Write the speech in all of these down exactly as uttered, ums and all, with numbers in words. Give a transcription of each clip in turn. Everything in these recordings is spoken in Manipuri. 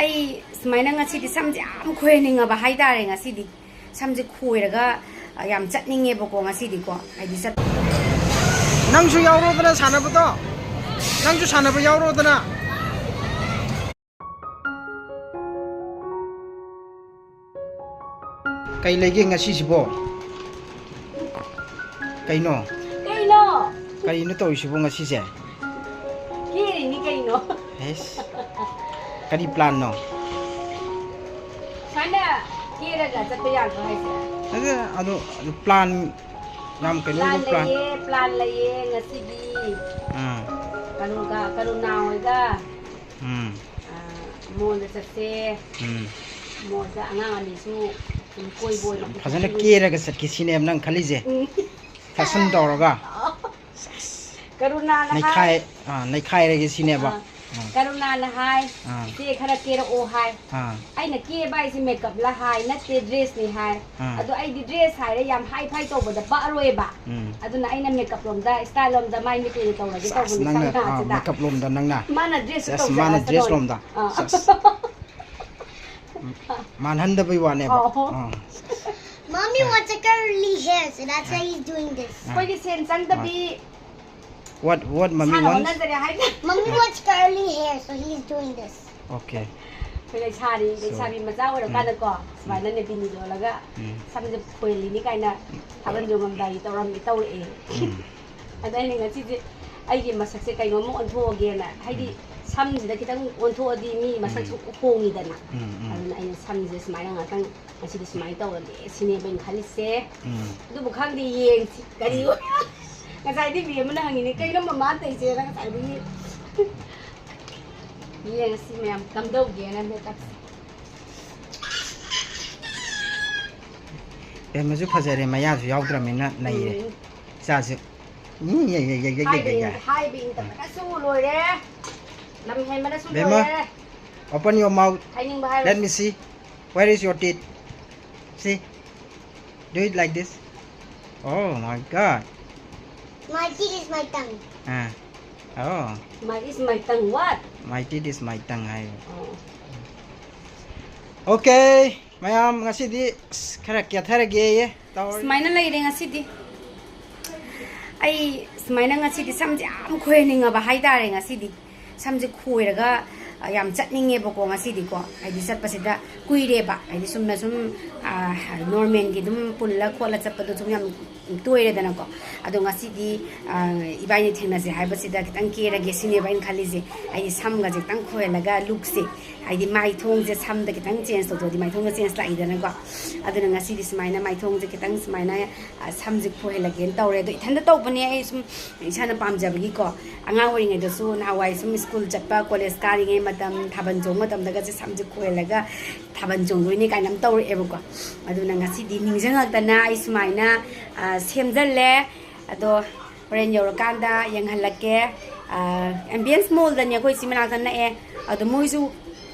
ꯑꯩ ꯁꯨꯃꯥꯏꯅ ꯉꯁꯤꯗꯤ ꯁꯝꯁꯦ ꯌꯥꯝ ꯈꯣꯏꯍꯟꯅꯤꯡꯉꯕ ꯍꯥꯏꯇꯥꯔꯦ꯫ ꯉꯁꯤꯗꯤ ꯁꯝꯁꯦ ꯈꯣꯏꯔꯒ, ꯑ, ꯌꯥꯝ ꯆꯠꯅꯤꯡꯉꯦꯕꯀꯣ ꯉꯁꯤꯗꯤꯀꯣ꯫ ꯍꯥꯏꯗꯤ ꯆꯠ- ꯅꯪꯁꯨ ꯌꯥꯎꯔꯣꯗꯅ ꯁꯥꯟꯅꯕꯗꯣ꯫ ꯅꯪꯁꯨ ꯁꯥꯟꯅꯕ ꯌꯥꯎꯔꯣꯗꯅ꯫ ꯀꯩ ꯂꯩꯒꯦ ꯉꯁꯤꯁꯤꯕꯣ? ꯀꯩꯅꯣ? ꯀꯩꯅꯣ? ꯀꯔꯤꯅꯣ ꯇꯧꯔꯤꯁꯤꯕꯣ ꯉꯁꯤꯁꯦ? ꯀꯦꯔꯤꯅꯤ ꯀꯩꯅꯣ? ꯑꯦꯁ, ꯀꯔꯤ ꯄ꯭ꯂꯥꯟꯅꯣ? ꯁꯨꯃꯥꯏꯅ ꯀꯦꯔꯒ ꯆꯠꯄ ꯌꯥꯕ꯭ꯔꯣ ꯍꯥꯏꯁꯦ? ꯑꯗꯨ, ꯑꯗꯨ, ꯑꯗꯨ ꯄ꯭ꯂꯥꯟ ꯌꯥꯝ ꯀꯩꯅꯣ ꯄ꯭ꯂꯥꯟ ꯑꯣꯏꯕ ꯄ꯭ꯂꯥꯟ꯫ ꯂꯩꯌꯦ, ꯄ꯭ꯂꯥꯟ ꯂꯩꯌꯦ ꯉꯁꯤꯗꯤ꯫ ꯎꯝ꯫ ꯀꯩꯅꯣꯒ, ꯀꯔꯨꯅꯥ ꯍꯣꯏꯒ, ꯎꯝ꯫ ꯑ, ꯃꯣꯜꯗ ꯆꯠꯁꯦ꯫ ꯎꯝ꯫ ꯃꯣꯜꯗ ꯑꯉꯥꯡ ꯑꯅꯤꯁꯨ ꯁꯨꯝ ꯀꯣꯏꯕ ꯑꯣꯏꯅ ꯌꯥꯝ ꯐꯖꯅ ꯄꯨꯕꯤ-, ꯀꯦꯔꯒ ꯆꯠꯀꯦ ꯁꯤꯅꯦꯕ ꯅꯪ ꯈꯜꯂꯤꯁꯦ? ꯎꯝ꯫ ꯐꯦꯁꯟ ꯇꯧꯔꯒ ꯀꯔꯨꯅꯥꯅ ꯅꯩꯈꯥꯏ-, ꯍꯥꯏ, ꯑꯥ, ꯅꯩꯈꯥꯏꯔꯒꯦ ꯁꯤꯅꯦꯕ? ꯑꯥ, ꯑꯥ꯫ ꯀꯔꯨꯅꯥꯅ ꯍꯥꯏ, ꯑꯥ꯫ "ꯏꯆꯦ ꯈꯔ ꯀꯦꯔꯛꯑꯣ" ꯍꯥꯏ꯫ ꯑꯥ꯫ ꯑꯩꯅ ꯀꯦꯕ ꯍꯥꯏꯁꯦ ꯃꯦꯀꯞꯂ ꯍꯥꯏ, ꯅꯠꯇꯦ, ꯗ꯭ꯔꯦꯁꯅꯤ ꯍꯥꯏ꯫ ꯑꯥ꯫ ꯑꯗꯣ ꯑꯩꯗꯤ ꯗ꯭ꯔꯦꯁ ꯍꯥꯏꯔꯦ ꯌꯥꯝ ꯍꯥꯏ ꯐꯥꯏ ꯇꯧꯕꯗ ꯄꯛꯑꯔꯣꯏꯕ꯫ ꯎꯝ꯫ ꯑꯗꯨꯅ ꯑꯩꯅ ꯃꯦꯀꯞ ꯂꯣꯝꯗ, ꯁ꯭ꯇꯥꯏꯜ ꯂꯣꯝꯗ ꯃꯥꯏ ꯃꯤꯠ ꯑꯣꯏꯅ ꯇꯧꯔꯒꯦ ꯁꯥꯁ, ꯇꯧꯕꯅꯤ ꯅꯪꯅ, ꯁꯝ ꯑꯥ, ꯊꯥꯁꯤꯗ꯫ ꯃꯦꯀꯞ ꯂꯣꯝꯗ ꯅꯪꯅ꯫ ꯃꯥꯅ ꯗ꯭ꯔꯦꯁꯁꯨ ꯁꯦꯁ, ꯃꯥꯅ ꯗ꯭ꯔꯦꯁ ꯇꯧꯖꯔꯛꯑꯁꯅꯨ꯫ ꯂꯣꯝꯗ꯫ ꯑꯥ꯫ ꯁꯦꯁ꯫ ꯃꯥꯟꯍꯟꯗꯕꯩ ꯋꯥꯅꯦꯕ꯫ ꯑꯣ꯫ ꯑꯥ꯫ Mommy wants a curly hair, so that's why he's doing this. ꯑꯩꯈꯣꯏꯒꯤ ꯁꯦꯟ ꯆꯪꯗꯕꯤ What, what mommy ꯏꯁꯥꯅ wants? ꯍꯣꯠꯅꯖꯔꯦ ꯍꯥꯏꯅ꯫ Mommy wants curly hair, so he's doing this. Okay. ꯑꯩꯈꯣꯏ ꯂꯩꯁꯥꯔꯤ, So, ꯂꯩꯁꯥꯕꯤ ꯃꯆꯥ ꯑꯣꯏꯔꯀꯥꯟꯗꯀꯣ, ꯁꯨꯃꯥꯏꯅꯅꯦ ꯕꯤꯅꯤ ꯂꯣꯜꯂꯒ ꯎꯝ꯫ ꯁꯝꯁꯦ ꯈꯣꯏꯍꯜꯂꯤꯅꯤ ꯀꯥꯏꯅ ꯊꯥꯕꯜ ꯆꯣꯡꯉꯝꯗꯥꯏꯒꯤ ꯇꯧꯔꯝꯃꯤ, ꯇꯧꯔꯛꯑꯦ꯫ ꯎꯝ꯫ ꯑꯗ ꯑꯩꯅ ꯉꯁꯤꯁꯦ ꯑꯩꯒꯤ ꯃꯁꯛꯁꯦ ꯀꯩꯅꯣꯝꯃ ꯑꯣꯟꯊꯣꯛꯑꯒꯦꯅ, ꯍꯥꯏꯗꯤ ꯁꯝꯁꯤꯗ ꯈꯤꯇꯪ ꯑꯣꯟꯊꯣꯛꯑꯗꯤ ꯃꯤ ꯃꯁꯛꯁꯨ ꯍꯣꯡꯉꯤꯗꯅ꯫ ꯎꯝ, ꯎꯝ꯫ ꯑꯗꯨꯅ ꯑꯩꯅ ꯁꯝꯁꯦ ꯁꯨꯃꯥꯏꯅ ꯉꯥꯛꯇꯪ ꯉꯁꯤꯗꯤ ꯁꯨꯃꯥꯏꯅ ꯇꯧꯔꯒꯦ ꯁꯤꯅꯦꯕ ꯑꯩꯅ ꯈꯜꯂꯤꯁꯦ꯫ ꯎꯝ꯫ ꯑꯗꯨꯕꯨ ꯈꯪꯗꯦ, ꯌꯦꯡꯁꯤ ꯀꯔꯤ ꯑꯣꯏ-, ꯉꯁꯥꯏꯗꯤ ꯕꯤ ꯑꯃꯅ ꯍꯪꯉꯤꯅꯦ, "ꯀꯩꯅꯣ ꯃꯃꯥ ꯇꯧꯔꯤꯁꯦꯅ?" ꯉꯁꯥꯏꯗꯒꯤ꯫ ꯌꯦꯡꯉꯁꯤ ꯃꯌꯥꯝ ꯀꯝꯗꯧꯒꯦꯅ ꯃꯦꯀꯞꯁꯦ꯫ ꯕꯦꯝꯃꯁꯨ ꯐꯖꯔꯦ, ꯃꯌꯥꯁꯨ ꯌꯥꯎꯗ꯭ꯔꯃꯤꯅ ꯅꯩꯔꯦ꯫ ꯎꯝ꯫ ꯏꯆꯥꯁꯦ꯫ ꯎꯝ, ꯌꯦ, ꯌꯦ, ꯌꯦ, ꯌꯦ, ꯌꯦ, ꯌꯦ, ꯍꯥꯏꯕ ꯌꯦ꯫ ꯏꯟ-, ꯍꯥꯏꯕ ꯏꯟꯗꯕꯅꯁꯨ ꯂꯣꯏꯔꯦ꯫ ꯂꯝ ꯍꯦꯟꯕꯅꯁꯨ ꯕꯦꯝꯃ, ꯂꯣꯏꯔꯦ꯫ Open your mouth. ꯍꯥꯏꯅꯤꯡꯕ ꯍꯥꯏꯔꯣ꯫ Let me see. Where is your teeth? See. Do it like this. Oh my God. My teeth is my tongue. Ah. Oh. My is my tongue what? My teeth is my tongue ꯍꯥꯏ꯫ ꯑꯣ꯫ Okay, ꯃꯌꯥꯝ, ꯉꯁꯤꯗꯤ ꯑꯁ, ꯈꯔ ꯀꯦꯊꯔꯒꯦꯌꯦ ꯇꯧꯔꯤ꯫ ꯁꯨꯃꯥꯏꯅ ꯂꯩꯔꯦ ꯉꯁꯤꯗꯤ꯫ ꯑꯩ ꯁꯨꯃꯥꯏꯅ ꯉꯁꯤꯗꯤ ꯁꯝꯁꯦ ꯌꯥꯝ ꯈꯣꯏꯍꯟꯅꯤꯡꯉꯕ ꯍꯥꯏꯇꯥꯔꯦ ꯉꯁꯤꯗꯤ꯫ ꯁꯝꯁꯦ ꯈꯣꯏꯔꯒ, ꯑ, ꯌꯥꯝ ꯆꯠꯅꯤꯡꯉꯦꯕꯀꯣ ꯉꯁꯤꯗꯤꯀꯣ꯫ ꯍꯥꯏꯗꯤ ꯆꯠꯄꯁꯤꯗ ꯀꯨꯏꯔꯦꯕ꯫ ꯍꯥꯏꯗꯤ ꯁꯨꯝꯅ ꯁꯨꯝ, ꯑ, ꯅꯣꯔꯃꯦꯜꯒꯤ ꯑꯗꯨꯝ ꯄꯨꯜꯂ ꯈꯣꯠꯂ ꯆꯠꯄꯗꯣ ꯁꯨꯝ ꯌꯥꯝ ꯇꯣꯏꯔꯦꯗꯅꯀꯣ꯫ ꯑꯗꯣ ꯉꯁꯤꯗꯤ, ꯑ, ꯏꯕꯥꯏꯅꯤ ꯊꯦꯡꯅꯁꯦ ꯍꯥꯏꯕꯁꯤꯗ ꯈꯤꯇꯪ ꯀꯦꯔꯒꯦ ꯁꯤꯅꯦꯕ ꯑꯩꯅ ꯈꯜꯂꯤꯁꯦ꯫ ꯍꯥꯏꯗꯤ ꯁꯝꯒꯁꯦ ꯈꯤꯇꯪ ꯈꯣꯏꯍꯜꯂꯒ ꯂꯨꯛꯁꯦ, ꯍꯥꯏꯗꯤ ꯃꯥꯏ ꯊꯣꯡꯁꯦ ꯁꯝꯗ ꯈꯤꯇꯪ ꯆꯦꯟꯖ ꯇꯧꯊꯣꯛꯑꯗꯤ ꯃꯥꯏꯊꯣꯡꯗ ꯆꯦꯟꯖ ꯂꯥꯛꯏꯗꯅꯀꯣ꯫ ꯑꯗꯨꯅ ꯉꯁꯤꯗꯤ ꯁꯨꯃꯥꯏꯅ ꯃꯥꯏꯊꯣꯡꯁꯦ ꯈꯤꯇꯪ ꯁꯨꯃꯥꯏꯅ, ꯑ, ꯁꯝꯁꯦ ꯈꯣꯏꯍꯜꯂꯒꯦꯅ ꯇꯧꯔꯦ꯫ ꯑꯗꯣ ꯏꯊꯟꯗ ꯇꯧꯕꯅꯦ ꯑꯩ ꯁꯨꯝ ꯏꯁꯥꯅ ꯄꯥꯝꯖꯕꯒꯤꯀꯣ꯫ ꯑꯉꯥꯡ ꯑꯣꯏꯔꯤꯉꯩꯗꯁꯨ ꯅꯍꯥꯟꯋꯥꯏ ꯁꯨꯝ ꯁ꯭ꯀꯨꯜ ꯆꯠꯄ, ꯀꯣꯂꯦꯖ ꯀꯥꯔꯤꯉꯩ ꯃꯇꯝ, ꯊꯥꯕꯜ ꯆꯣꯡꯕ ꯃꯇꯝꯗꯒꯁꯦ ꯁꯝꯁꯦ ꯈꯣꯏꯍꯜꯂꯒ ꯊꯥꯕꯜ ꯆꯣꯡꯗꯣꯏꯅꯦ ꯀꯥꯏꯅ ꯑꯃ ꯇꯧꯔꯛꯑꯦꯕꯀꯣ꯫ ꯑꯗꯨꯅ ꯉꯁꯤꯗꯤ ꯅꯤꯡꯁꯤꯡꯉꯛꯇꯅ ꯑꯩ ꯁꯨꯃꯥꯏꯅ, ꯑ, ꯁꯦꯝꯖꯜꯂꯦ꯫ ꯑꯗꯣ ꯍꯣꯔꯦꯟ ꯌꯧꯔꯀꯥꯟꯗ ꯌꯦꯡꯍꯜꯂꯛꯀꯦ꯫ ꯑ, ꯑꯦꯝꯕꯤꯌꯦꯟꯁ ꯃꯣꯜꯗꯅꯦ ꯑꯩꯈꯣꯏ ꯁꯤ ꯃꯅꯥꯛꯇ ꯅꯛꯑꯦ꯫ ꯑꯗꯣ ꯃꯣꯏꯁꯨ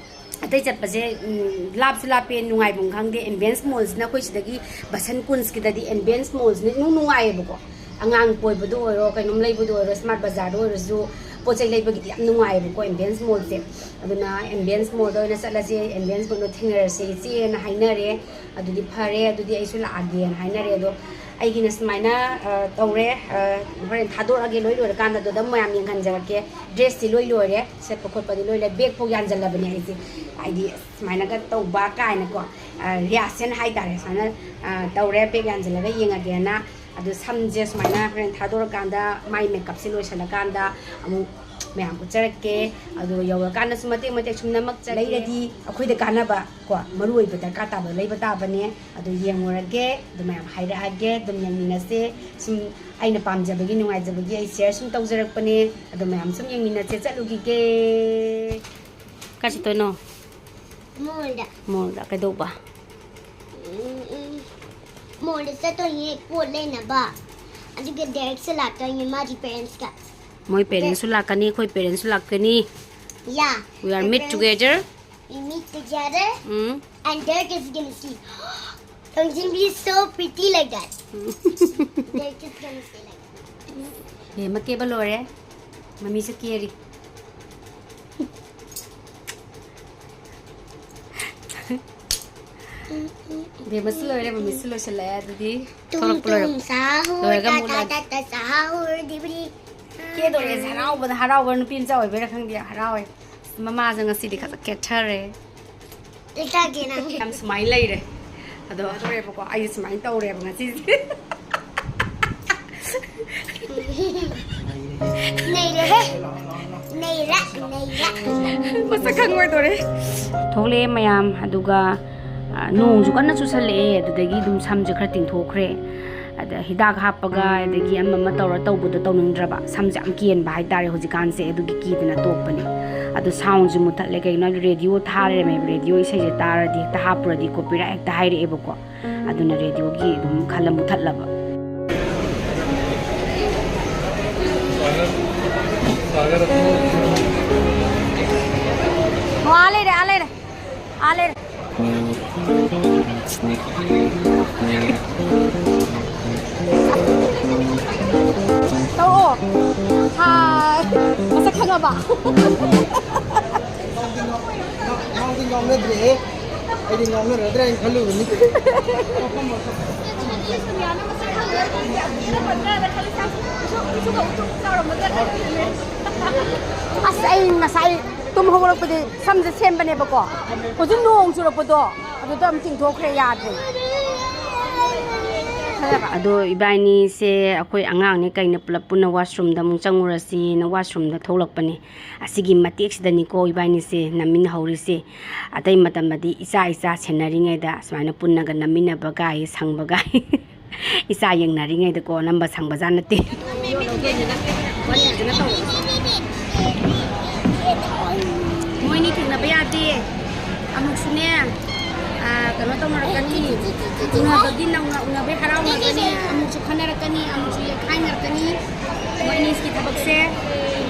ꯑꯇꯩ ꯆꯠꯄꯁꯦ, ꯎꯝ, ꯂꯥꯞꯁꯨ ꯂꯥꯞꯄꯦ, ꯅꯨꯡꯉꯥꯏꯐꯝ ꯈꯪꯗꯦ꯫ ꯑꯦꯝꯕꯤꯌꯦꯟꯁ ꯃꯣꯜꯁꯤꯅ ꯑꯩꯈꯣꯏ ꯁꯤꯗꯒꯤ ꯕꯁꯟ ꯀꯨꯟꯁꯀꯤꯗꯗꯤ ꯑꯦꯝꯕꯤꯌꯦꯟꯁ ꯃꯣꯜꯁꯤꯅ ꯏꯅꯨꯡ ꯅꯨꯡꯉꯥꯏꯌꯦꯕꯀꯣ꯫ ꯑꯉꯥꯡ ꯀꯣꯏꯕꯗ ꯑꯣꯏꯔꯣ, ꯀꯩꯅꯣꯝ ꯂꯩꯕꯗ ꯑꯣꯏꯔꯣ, ꯁ꯭ꯃꯥꯔꯠ ꯕꯖꯥꯔꯗ ꯑꯣꯏꯔꯁꯨ, ꯄꯣꯠ ꯆꯩ ꯂꯩꯕꯒꯤꯗꯤ ꯌꯥꯝ ꯅꯨꯡꯉꯥꯏꯌꯦꯕꯀꯣ ꯑꯦꯝꯕꯤꯌꯦꯟꯁ ꯃꯣꯜꯁꯦ꯫ ꯑꯗꯨꯅ ꯑꯦꯝꯕꯤꯌꯦꯟꯁ ꯃꯣꯜꯗ ꯑꯣꯏꯅ ꯆꯠꯂꯁꯦ, ꯑꯦꯝꯕꯤꯌꯦꯟꯁ ꯃꯣꯜꯗꯣ ꯊꯦꯡꯅꯔꯁꯦ ꯏꯆꯦꯅ ꯍꯥꯏꯅꯔꯦ꯫ ꯑꯗꯨꯗꯤ ꯐꯔꯦ, ꯑꯗꯨꯗꯤ ꯑꯩꯁꯨ ꯂꯥꯛꯑꯒꯦꯅ ꯍꯥꯏꯅꯔꯦ꯫ ꯑꯗꯣ ꯑꯩꯒꯤꯅ ꯁꯨꯃꯥꯏꯅ, ꯑ, ꯇꯧꯔꯦ꯫ ꯑ, ꯍꯣꯔꯦꯟ ꯊꯥꯗꯣꯔꯛꯑꯒꯦ, ꯂꯣꯏ ꯂꯣꯏꯔꯀꯥꯟꯗ ꯑꯗꯨꯗ ꯃꯌꯥꯝ ꯌꯦꯡꯍꯟꯖꯔꯛꯀꯦ꯫ ꯗ꯭ꯔꯦꯁꯇꯤ ꯂꯣꯏ ꯂꯣꯏꯔꯦ, ꯁꯦꯠꯄ ꯈꯣꯠꯄꯗꯤ ꯂꯣꯏ ꯂꯣꯏꯔꯦ, ꯕꯦꯒꯐꯥꯎ ꯌꯥꯟꯖꯜꯂꯕꯅꯦ ꯑꯩꯁꯦ꯫ ꯍꯥꯏꯗꯤ ꯁꯨꯃꯥꯏꯅꯒ ꯇꯧꯕ ꯀꯥꯏꯅꯀꯣ, ꯑ, ꯔꯤꯍꯥꯔꯁꯦꯜ ꯍꯥꯏꯇꯥꯔꯦ, ꯁꯨꯃꯥꯏꯅ, ꯑ, ꯇꯧꯔꯦ, ꯕꯦꯒ ꯌꯥꯟꯖꯜꯂꯒ ꯌꯦꯡꯉꯒꯦꯅ꯫ ꯑꯗꯣ ꯁꯝꯁꯦ ꯁꯨꯃꯥꯏꯅ ꯍꯣꯔꯦꯟ ꯊꯥꯗꯣꯔꯀꯥꯟꯗ, ꯃꯥꯏ ꯃꯦꯀꯞꯁꯦ ꯂꯣꯏꯁꯜꯂꯀꯥꯟꯗ ꯑꯃꯨꯛ ꯃꯌꯥꯝ ꯎꯠꯆꯔꯛꯀꯦ꯫ ꯑꯗꯣ ꯌꯧꯔꯀꯥꯟꯗꯁꯨ ꯃꯇꯦꯛ ꯃꯇꯦꯛ ꯁꯨꯝ ꯅꯝꯃꯛꯆꯒꯦ꯫ ꯂꯩꯔꯗꯤ ꯑꯩꯈꯣꯏꯗ ꯀꯥꯟꯅꯕ ꯀꯣ, ꯃꯔꯨ ꯑꯣꯏꯕ ꯗꯔꯀꯥꯔ ꯇꯥꯕ ꯂꯩꯕ ꯇꯥꯕꯅꯦ꯫ ꯑꯗꯨ ꯌꯦꯡꯉꯨꯔꯒꯦ, ꯑꯗꯨ ꯃꯌꯥꯝ ꯍꯥꯏꯔꯛꯑꯒꯦ, ꯑꯗꯨꯝ ꯌꯦꯡꯃꯤꯟꯅꯁꯦ꯫ ꯁꯨꯝ ꯑꯩꯅ ꯄꯥꯝꯖꯕꯒꯤ, ꯅꯨꯡꯉꯥꯏꯖꯕꯒꯤ ꯑꯩ ꯁꯤꯌꯔ ꯁꯨꯝ ꯇꯧꯖꯔꯛꯄꯅꯦ꯫ ꯑꯗꯨ ꯃꯌꯥꯝ ꯁꯨꯝ ꯌꯦꯡꯃꯤꯟꯅꯁꯦ꯫ ꯆꯠꯂꯨꯈꯤꯒꯦ꯫ ꯀꯥꯏ ꯆꯠꯇꯣꯏꯅꯣ? ꯃꯣꯜꯗ꯫ ꯃꯣꯜꯗ ꯀꯩꯗꯧꯕ? ꯎꯝ, ꯎꯝ꯫ ꯃꯣꯜꯗ ꯆꯠꯇꯣꯏꯅꯦ ꯄꯣꯠ ꯂꯩꯅꯕ꯫ ꯑꯗꯨꯒ ꯗꯦꯔꯦꯛꯁꯨ ꯂꯥꯛꯇꯣꯏꯅꯦ ꯃꯥꯒꯤ ꯄꯦꯔꯦꯟꯁꯀ꯫ ꯃꯣꯏ ꯄꯦꯔꯦꯟꯁꯁꯨ ꯂꯥꯛꯀꯅꯤ, ꯑꯩꯈꯣꯏ ꯄꯦꯔꯦꯟꯁꯁꯨ ꯂꯥꯛꯀꯅꯤ꯫ Yeah. We are meet together. We meet together. Um. And Derek is gonna see. Tongzingbi is so pretty like that. Derek is gonna say like that. ꯕꯦꯝꯃ ꯀꯦꯕ ꯂꯣꯏꯔꯦ꯫ ꯃꯃꯤꯁꯨ ꯀꯦꯔꯤ꯫ ꯕꯦꯝꯃꯁꯨ ꯂꯣꯏꯔꯦ, ꯃꯃꯤꯁꯨ ꯂꯣꯏꯁꯤꯜꯂꯛꯑꯦ꯫ ꯑꯗꯨꯗꯤ ꯊꯣꯛꯂꯛꯄ ꯂꯣꯏꯔꯕ? ꯇꯨꯝ ꯇꯨꯝ ꯁꯥꯍꯨꯔ, ꯂꯣꯏꯔꯒ ꯇꯥ ꯑꯃꯨꯛ ꯇꯥ ꯂꯥꯛ-, ꯇꯥ ꯇꯥ ꯁꯥꯍꯨꯔ, ꯗꯤꯕ꯭ꯔꯤ꯫ ꯀꯦꯗꯣꯔꯦ ꯍꯔꯥꯎꯕꯗ, ꯍꯔꯥꯎꯕ ꯅꯨꯄꯤ ꯃꯆꯥ ꯑꯣꯏꯕꯩꯔꯥ ꯈꯪꯗꯦ, ꯌꯥꯝ ꯍꯔꯥꯎꯋꯦ꯫ ꯃꯃꯥꯁꯦ ꯉꯁꯤꯗꯤ ꯈꯔ ꯀꯦꯊꯔꯦ꯫ ꯂꯩꯇꯥꯒꯦ ꯅꯪ꯫ ꯌꯥꯝ ꯁꯨꯃꯥꯏꯅ ꯂꯩꯔꯦ꯫ ꯑꯗꯣ ꯇꯧꯔꯦꯕꯀꯣ, ꯑꯩꯁꯦ ꯁꯨꯃꯥꯏꯅ ꯇꯧꯔꯦꯕ ꯉꯁꯤꯁꯦ꯫ ꯅꯩꯔꯦꯍꯦ꯫ ꯅꯩꯔꯦ, ꯅꯩꯔꯦ꯫ ꯃꯁꯛ ꯈꯪꯉꯣꯏꯗꯣꯔꯦ꯫ ꯊꯣꯛꯂꯛꯑꯦ ꯃꯌꯥꯝ, ꯑꯗꯨꯒ, ꯑ, ꯅꯣꯡꯁꯨ ꯀꯟꯅ ꯆꯨꯁꯜꯂꯛꯑꯦ, ꯑꯗꯨꯗꯒꯤ ꯑꯗꯨꯝ ꯁꯝꯁꯦ ꯈꯔ ꯇꯤꯡꯊꯣꯛꯈ꯭ꯔꯦ꯫ ꯑꯗ ꯍꯤꯗꯥꯛ ꯍꯥꯞꯄꯒ, ꯑꯗꯒꯤ ꯑꯃ ꯑꯃ ꯇꯧꯔ ꯇꯧꯕꯗꯣ ꯇꯧꯅꯤꯡꯗ꯭ꯔꯕ, ꯁꯝꯁꯦ ꯌꯥꯝ ꯀꯦꯟꯕ ꯍꯥꯏꯇꯥꯔꯦ ꯍꯧꯖꯤꯛꯀꯥꯟꯁꯦ, ꯑꯗꯨꯒꯤ ꯀꯤꯗꯅ ꯇꯣꯛꯄꯅꯦ꯫ ꯑꯗꯣ ꯁꯥꯎꯟꯁꯨ ꯃꯨꯊꯠꯂꯦ, ꯀꯩꯒꯤꯅꯣ ꯍꯥꯏꯗꯤ ꯔꯦꯗꯤꯑꯣ ꯊꯥꯔꯦꯃꯦꯕ, ꯔꯦꯗꯤꯑꯣ ꯏꯁꯩꯁꯦ ꯇꯥꯔꯗꯤ ꯍꯦꯛꯇ ꯍꯥꯞꯄꯨꯔꯗꯤ ꯀꯣꯄꯤꯔꯥꯏꯠ ꯍꯦꯛꯇ ꯍꯥꯏꯔꯛꯑꯦꯕꯀꯣ꯫ ꯑꯗꯨꯅ ꯔꯦꯗꯤꯑꯣꯒꯤ ꯑꯗꯨꯝ ꯈꯜꯂ ꯃꯨꯊꯠꯂꯕ꯫ ꯑꯣ, ꯑꯥ ꯂꯩꯔꯦ, ꯑꯥ ꯂꯩꯔꯦ, ꯑꯥ ꯂꯩꯔꯦ꯫ ꯇꯧꯔꯛꯑꯣ꯫ ꯍꯥꯏ꯫ ꯃꯁꯛ ꯈꯪꯉꯕ? ꯉꯥꯎꯗꯤ ꯉꯥꯎꯅꯗ꯭ꯔꯦꯍꯦ꯫ ꯑꯩꯗꯤ ꯉꯥꯎꯅꯔꯗ꯭ꯔꯥ ꯍꯥꯏꯅ ꯈꯜꯂꯨꯕꯅꯤ꯫ ꯑꯁ, ꯑꯩ ꯉꯁꯥꯏ ꯇꯨꯝ ꯍꯧꯒꯠꯂꯛꯄꯗꯤ ꯁꯝꯁꯦ ꯁꯦꯝꯕꯅꯦꯕꯀꯣ, ꯍꯧꯖꯤꯛ ꯅꯣꯡ ꯆꯨꯔꯛꯄꯗꯣ ꯑꯗꯨꯗ ꯑꯃꯨꯛ ꯇꯤꯡꯊꯣꯛꯈ꯭ꯔꯦ, ꯌꯥꯗ꯭ꯔꯦ꯫ ꯐꯖꯕ꯫ ꯑꯗꯣ ꯏꯕꯥꯏꯅꯤꯁꯦ ꯑꯩꯈꯣꯏ ꯑꯉꯥꯡꯅꯦ ꯀꯩꯅ ꯄꯨꯂꯞ ꯄꯨꯟꯅ ꯋꯥꯁꯔꯨꯝꯗ ꯑꯃꯨꯛ ꯆꯪꯉꯨꯔꯁꯤꯅ ꯋꯥꯁꯔꯨꯝꯗ ꯊꯣꯛꯂꯛꯄꯅꯦ꯫ ꯑꯁꯤꯒꯤ ꯃꯇꯦꯛꯁꯤꯗꯅꯤꯀꯣ ꯏꯕꯥꯏꯅꯤꯁꯦ ꯅꯝꯃꯤꯟꯅꯍꯧꯔꯤꯁꯦ꯫ ꯑꯇꯩ ꯃꯇꯝꯗꯗꯤ ꯏꯆꯥ ꯏꯆꯥ ꯁꯦꯟꯅꯔꯤꯉꯩꯗ ꯁꯨꯃꯥꯏꯅ ꯄꯨꯟꯅꯒ ꯅꯝꯃꯤꯟꯅꯕ ꯀꯥꯏ ꯁꯪꯕ ꯀꯥꯏ ꯏꯆꯥ ꯌꯦꯡꯅꯔꯤꯉꯩꯗꯀꯣ ꯅꯝꯕ ꯁꯪꯕꯖꯥꯠ ꯅꯠꯇꯦ꯫ ꯃꯣꯏꯅꯤ ꯊꯦꯡꯅꯕ ꯌꯥꯗꯦ꯫ ꯑꯃꯨꯛꯁꯨꯅꯦ, ꯑꯥ, ꯀꯩꯅꯣ ꯇꯧꯅꯔꯛꯀꯅꯤ꯫ ꯎꯅꯕꯒꯤ ꯅꯧꯅ ꯎꯅꯕꯩ ꯍꯔꯥꯎꯅꯔꯛꯀꯅꯤ꯫ ꯑꯃꯨꯛꯁꯨ ꯈꯟꯅꯔꯛꯀꯅꯤ, ꯑꯃꯨꯛꯁꯨ ꯌꯦꯠꯈꯥꯏꯅꯔꯛꯀꯅꯤ꯫ ꯃꯣꯏ ꯑꯅꯤꯁꯤꯒꯤ ꯊꯕꯛꯁꯦ꯫